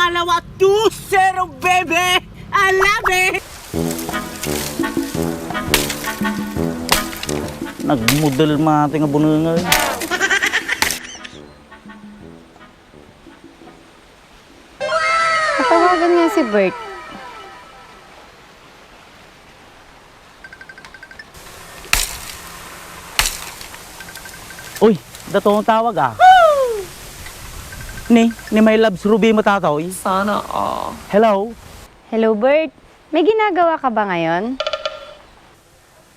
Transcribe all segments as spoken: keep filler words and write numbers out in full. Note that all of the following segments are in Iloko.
Alawa two zero, baby! I love it! Nagmudel mati nga bunengay. Tawagan nga si Bert. Uy, dato ang tawag, ah. Ni, ni my loves Ruby matataw, eh. Sana all. Hello? Hello, Bert. May ginagawa ka ba ngayon?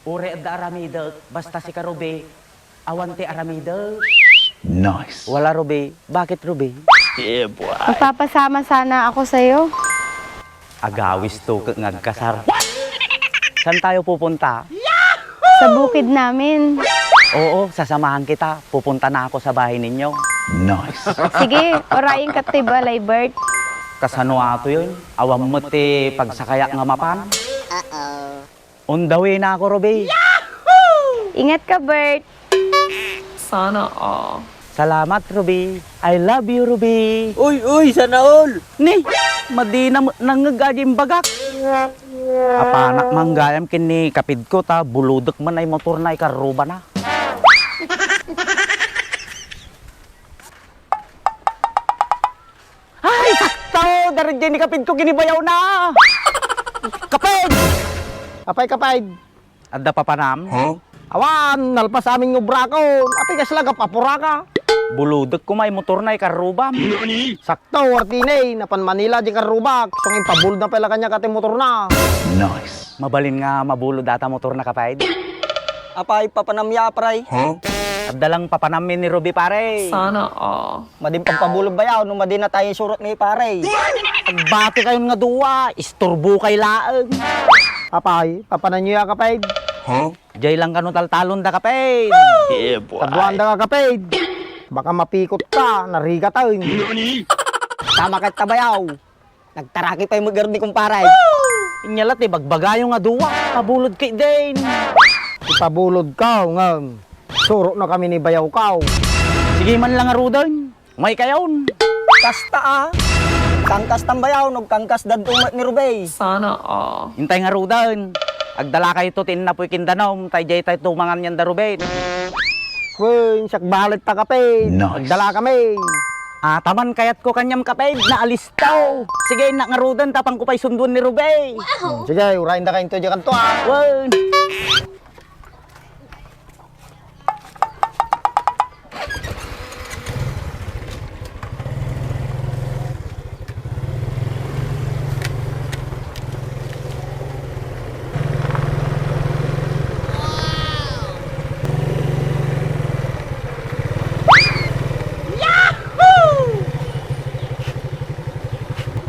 Uray adda aramidek, basta sika, Ruby, awan ti aramidek. Nice. Wala, Ruby. Bakit, Ruby? Yeah, boy. Magpapasama sana ako sa'yo. Agawis to ket nga agkasar. Saan tayo pupunta? Sa bukid namin. Oo, sasamahan kita. Pupunta na ako sa bahay ninyo. Nice. Sige, urayen ka ti balay, Bert. Kasano ato yun? Awan met ti pagsakayak nga mapan? Uh-oh. On the way na ako, Ruby. Ingat ka, Bert. Sana all. Salamat, Ruby. I love you, Ruby. Uy, uy, sana all. Ni, madi na met nangngeg a imbagak. Apanak manggayam ken ni kapidko ta bulodek man ay motorna ikarrubana. Ay, sakto! Dara diay ni kapidko, ginibayawna! Kapid! Apay, kapid? Adda papanam? Huh? Awan, nalpas amin nga obrakon. Apay kasla gapu a puraka? Bulodek koma ay motorna ikarrubam. Sakto, wartinay, napan Manila diay karrubak. Isu nga impabulodna pay la kaniak ti motorna. Nice. Mabalin nga mabulod data motorna, kapid? Apay, papanamya, pare? Huh? Adda lang papanammi ni Ruby, pare. Sana all. Madin pagpabulod bayaw no madin na tayo surot ni pare. Agbati kayon nga dua, isturbo kay laeng. Apay, papananyo ya, kapid? Huh? Jay lang kano taltalon da, kapid. Yeah, boy. Kaduan da ka, kapid. Baka mapikot ka, narigat ay. Tama ka, tabayaw. Nagtaraki pay magarud ni kumpare. Inya la ti bagbagayo nga dua, pabulod kay din. Ipabulod ka, ngem. Suro na kami ni bayaw ka. Sige man lang, aruden. May kayon. Kasta, ah. Kangkas tambayaw, no kangkas dadto met ni Rubey. Sana all. Intay nga rudan. Agdala kayo to ti innapoy ken danum, tay jay tay tumangan yan da Rubey. Wen, siak balet ta, kapid. Nice. Agdala kami. Ah, taman kayat ko kanyam, kapid, naalis to. Sige, innak nga rudan, tapang ko pay sunduen ni Rubey. Wow. Sige, urayen da kayo to, diyan kanto, ah. Wen.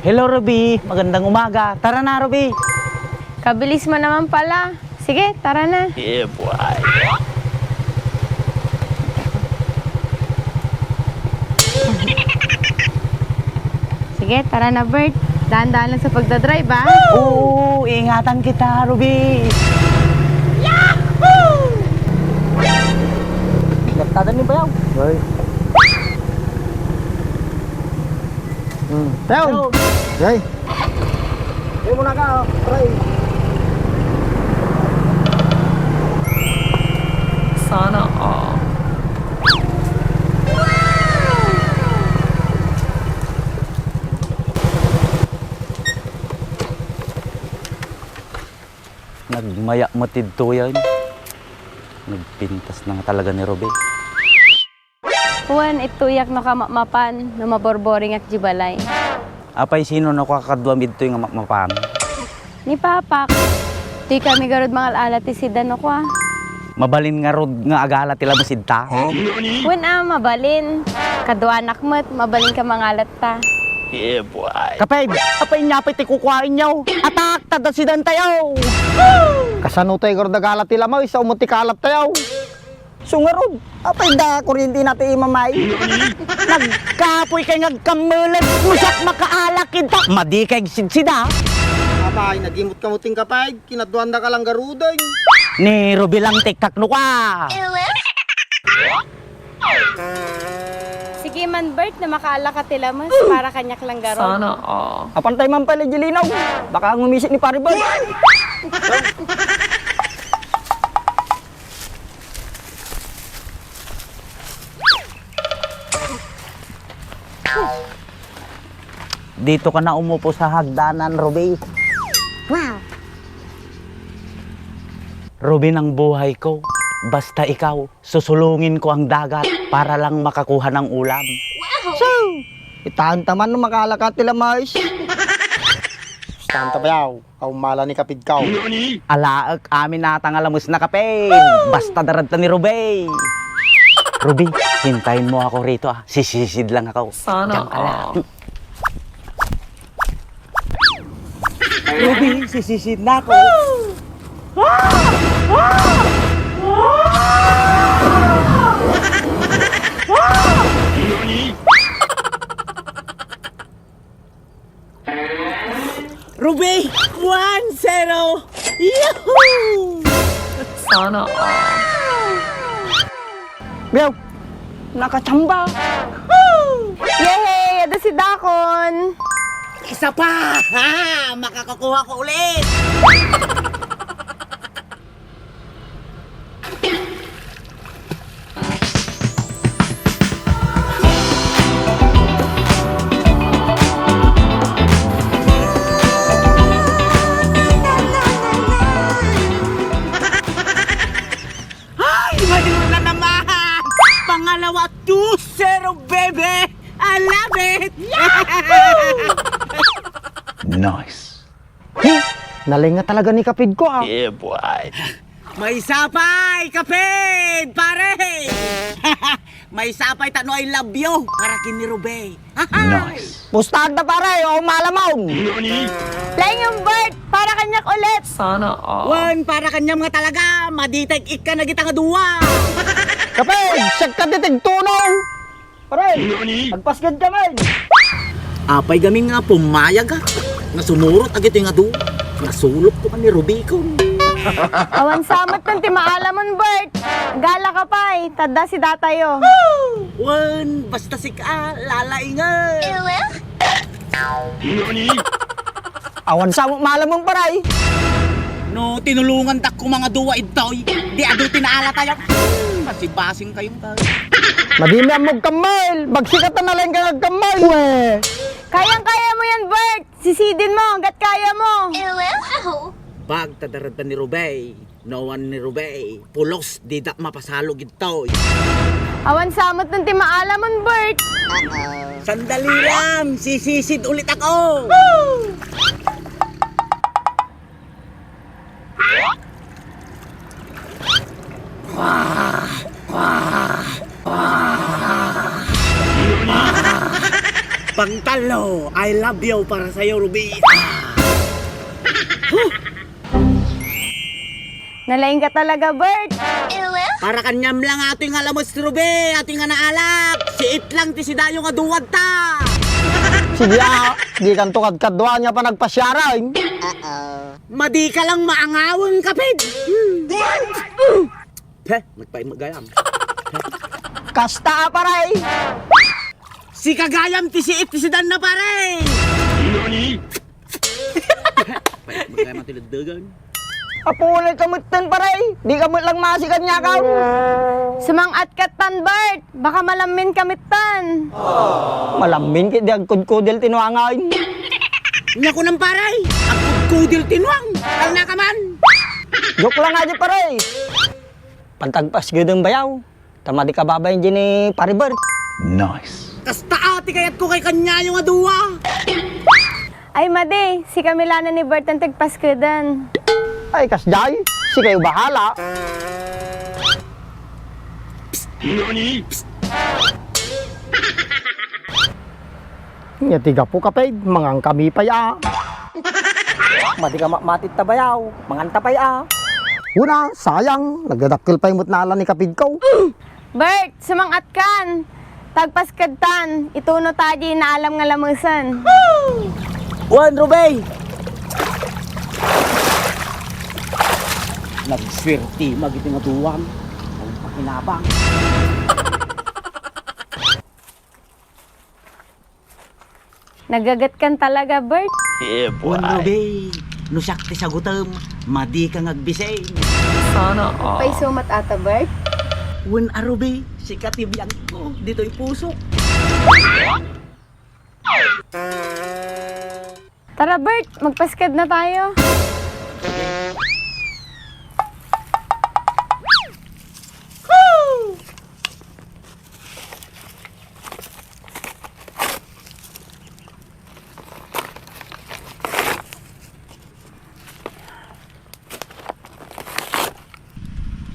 Hello, Ruby. Magandang umaga. Tara na, Ruby. Kabilis mo naman pala. Sige, tara na. Yeah, boy. Sige, tara na, Bert. Dahan-dahan lang sa pagdadrive, ah. Oo, ingatan kita, Ruby. Yahoo! Nagtadan ni bayaw. Hoy. Hmm. Teo! Teo! Jay! Di mo na ka, pre. Sana all. Nagmayak matid to yan. Nagpintas na nga talaga ni Ruby. Wen, ittuyak no kamapmapan, no maborboringak di balay. Apay, sino no kakaduam idtoy nga mapmapan? Ni Papak. Ti kami garud mangal-ala ti sida no kua. Mabalin ngarud nga agala ti lamus idta? Wen a, mabalin. Kaduanak met, mabalin ka mangalat ta. Yeah, boy. Kapay, apay nya pay ti kukuain nyo? Atak, tadasidan tayo! Kasano tayo garud agala ti lamus, sa umot ti kalat tayo? Sungarud, apay da kuryente na ti imamay? Nagkapoy kay nga agkammelet, no siak makaalak ita. Madi kay agsidsida. Apay, nagimot ka mo ting kapay, kinaduan da ka lang garuden. Ni Ruby lang tikkak no ka. Si Sige man, Bert, no makaala ka ti lames para kaniak lang garud. Sana all. Apantay man pay, Jelino. Baka ngumisit ni Pare Bert. Dito ka na umupo sa hagdanan, Ruby. Wow! Ruby ng buhay ko, basta ikaw, susulungin ko ang dagat para lang makakuha ng ulam. Wow! So, itahan ta man no makaala ka ti lames. Itahan ta bayaw. Awan mala ni kapidko. Alaek amin ata nga lames na, kapid. Basta darad ta ni Ruby. Ruby, hintayin mo ako rito, ah. Sisisid lang ako. Sana all. Diyan ka lang. Ruby, sisisid na ako. Ruby, one zero! Yahoo! Sana all. Biyaw! Nakachamba! Yehey! Adda si Dakon! Isa pa! Ha! Makakakuha ko ulit! Ay, mayroon na naman! Pangalawa, two zero, baby! I love it! Nice! Huh! Nalaing nga talaga ni kapidko, ah. Yeah, boy. Maysa pay, kapid, pare! Maysa pay ta no I love you para ken ni Ruby. Nice. Pustahan ta, pare, o malamon. Laing, Bert, para kaniak ulit. Sana all. Wen, para kaniam nga talaga, madi ta ikkan dagita nga dua. Kapid, siak ka ti tigtunong. Pare, agpasked ka man. Apay gamin nga pumayag, ah. Nga sumurot agitoy nga dua. Nga sulok ko ni Rubicon. Awan sa met ti maalamon, Bert. Agala ka pay, ta adda si datayo. Wen, basta sika, lalaingan. Awan sa met maalamon, pare. No tinulongandak koma nga dua idtoy, di adu ti naalatayo. Hmm, basibasing kayo, tay. Madimi ammog kammail. Bagsik a ta nalaing ka nga agkammail. Weh. Kayang-kaya mo yan, Bert. Sisidin mo hanggat kaya mo. Bag ta darad ta ni Rubey. No awan ni Rubey, pulos, didak mapasalog idtoy. Awan sa met ti maalamon, Bert. Sandali lang, sisisid ulit ako. Pangtalo, I love you para sa'yo, Ruby. Nalaing ka talaga, Bert. Para kaniam lang atoy nga lames, Ruby, atoy nga naalak. Siit lang ti sidayo nga duwad ta. Sige, ah, di kanto kadkaduan nga panagpasiaran. Madi ka lang maangawen, kapid. Pe, nagpaimagayam. Kasta, ah, pare. Sika gayam ti siit ti sidanna, pare. Payat mo kaya matiladdagan. Apo, wala ka metten, pare. Di ka met lang masikan niya ka. Sumang-at ka tan, Bert. Baka malammin ka metten. Malammin ket di agkudkudel ti nuangan. Nya kunam, pare. Agkudkudel ti nuang. Kalna ka man. Joke lang adi, pare. Pantagpas gudeng bayaw. Ta madi ka babain di ni Pare Bert. Nice. Kasta a ti kayatko kay kaniayo nga dua. Ay, madi, sikami laeng ni Bert ti agpaskeden. Ay, kasdiay, sikayo bahala. Nya ti gapu, kaped, mangankami pay a. Madi ka ma-, matit ta bayaw, manganta pay a. Una, sayang, nagdadakkel pay met nala ni kapedko. Bert, sumang-at kan. Tagpaskedtan, ituno ta di naalam nga lamesen. Wen, Rubey! Nagswerti magiti nga duam. Ang pakinabang. Nagagatkan talaga, Bert. Yeah, boy. Wen, Ruby, no siak ti sagutem, madika nga agbising. Sana all. Paiso met ata, Bert? Wen a, Ruby, sika ti biagko, ditoy pusok. Tara, Bert, magpasked na tayo.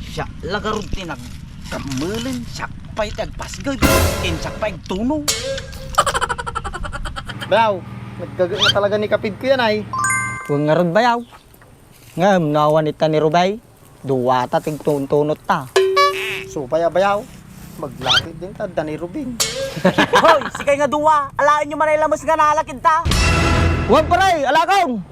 Siak la garud ti nagkammelen, siak pay ti agpasged, ken siak pay agtuno. Bayaw, naggaget na talaga ni kapidko yan ay. Wen ngarud, bayaw. Ngem no awan ita ni Rubay, duata ti agtuntunot ta. Supay a bayaw, maglapit din ta, da ni Rubing. Hoy, sikay nga dua, alaenyo man ay lames nga nalakid ta. Wen, pare, alakon!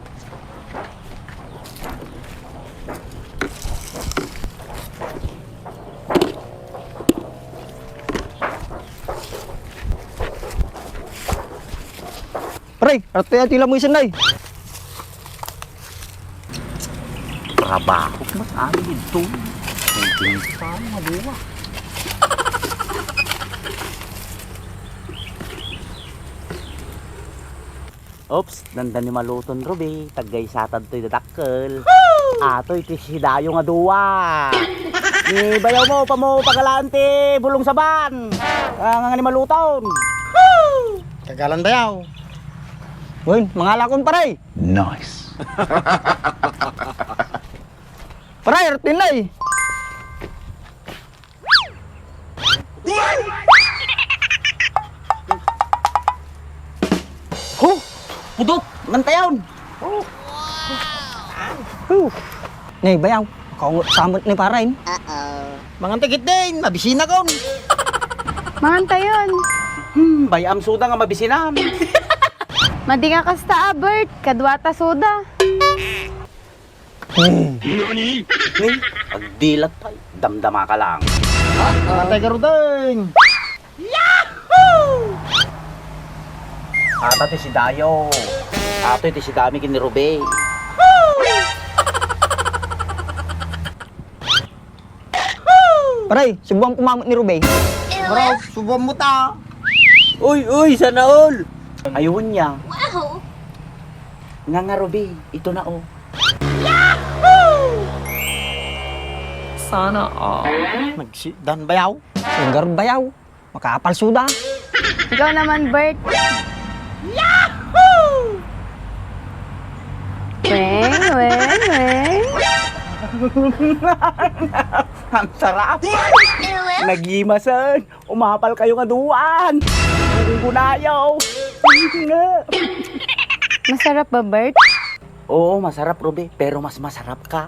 Pre, ato ya ti lamuisen, nay. Trabaho, mas ano dito? Ang pinsan, maluwa. Oops, nanda ni Maluton Ruby, taggaysa tadtoy dadakkel. Atoy ti sidayo nga dua. Ni bayaw mo, pamo pagalaan ti bulong saban. Ah, nga ni Maluton. Kagalan bayaw. Wen, mangalakon, pare. Nice. Pare, artin na eh. Huh! Pudot! Mantayon! Huh! Nay, bayaw. Makaungot sa amin ni pare. Mangan ti gitdin, mabisina kon. Mangan tayon. Hmm, bay-am soda nga mabisinam. Madi nga kasta, Albert. Kaduata soda. Hmm. Ni, agdilat pay. Damdama ka lang. Atay garuden. Yahoo! Ata ti sidayo. Atoy ti sidami ken ni Rube. Pare, subuan ko mamut ni Rube. Bro, subuan mo ta. Uy, uy, sana all. Ayun niya. Wow! Nga nga, Rube, ito na, oh. Sana all. Nagsidan bayaw. Lugar bayaw. Makapal suda. Ikaw naman, Bert. Yahoo! Weng, weng, weng. Ang sarap. Nagimasan. Umapal kayo nga duan. Ang gunayaw. Masarap ba, Bert? Oo, masarap, Ruby, pero mas masarap ka.